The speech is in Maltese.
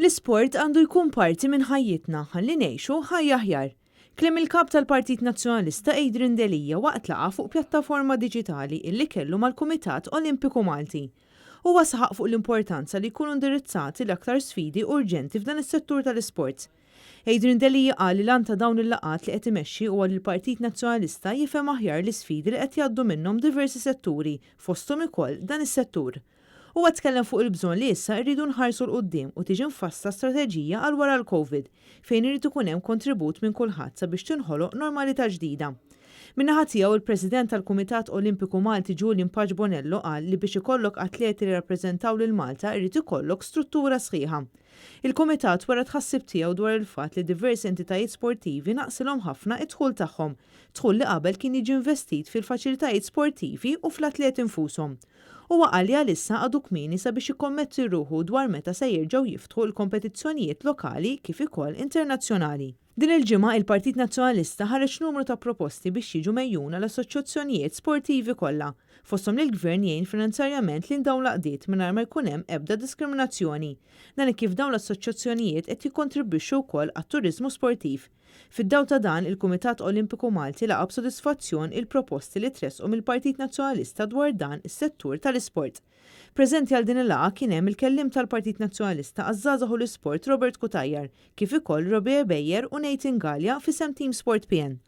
L-isport għandu jkun parti minn ħajjitna ħalli ngħixu ħajja aħjar. Kliem il-Kap tal-Partit Nazzjonalista Adrian Delia waqt laqgħa fuq pjattaforma diġitali illi kellu mal-Kumitat Olimpiku Malti. Huwa saħaq fuq l-importanza li jkunu indirizzati l-aktar sfidi urġenti f'dan is-settur tal-isport. Adrian Delia qal li l-għan ta' dawn il-laqgħat li qed imexxi huwa li l-Partit Nazzjonalista jifhem aħjar l-isfidi li qed jgħaddu minnhom diversi setturi, fosthom ukoll dan is-settur. Huwa tkellem fuq il-bżonn li issa rridu nħarsu 'l quddiem u tiġi mfassla strateġija għal wara l-Covid, fejn irid ikun hemm kontribut minn kulħadd sabiex tinħoloq normalità ġdida. Min-naħa tiegħu, il-President tal-Kumitat Olimpiku Malti Julian Pace Bonello qal li biex ikollok atleti li jirrappreżentaw lil Malta irid ikollok struttura sħiħa. Il-Kumitat wera t-tħassib tiegħu dwar il-fatt li diversi entitajiet sportivi naqsilhom ħafna d-dħul tagħhom, dħul li qabel kien jiġi investit fil-faċilitajiet sportivi u fl-atleti nfushom. Huwa qal li għalissa għadu kmieni sabiex jikkommetti ruħu dwar meta se jerġgħu jiftħu l-kompetizzjonijiet lokali kif ukoll internazzjonali. Din il-ġimgħa il-Partit Nazzjonalista ħareġ numru ta' proposti biex jiġu megħjuna l-assoċjozzjonijiet sportivi kollha, fosthom li l-Gvern jgħin finanzjarjament lil dawn l-għaqdiet mingħajr ma jkun hemm ebda diskriminazzjoni. Dan hekk kif dawn l-assoċjazzjonijiet qed jikkontribwixxu wkoll għat-turiżmu sportiv. Fid-dawl ta' dan, il-Kumitat Olimpiku Malti laqa' b'sodisfazzjon il-proposti li tressqu mill-Partit Nazzjonalista dwar dan is-settur tal-isport. Preżenti għal din il-laqgħa kien hemm il-kelliem tal-Partit Nazzjonalista għaż-Żgħażagħ u l-Isport Robert Cutajar, kif ukoll Robbie Ebejer u Nathan Galea f'isem Team Sport PN.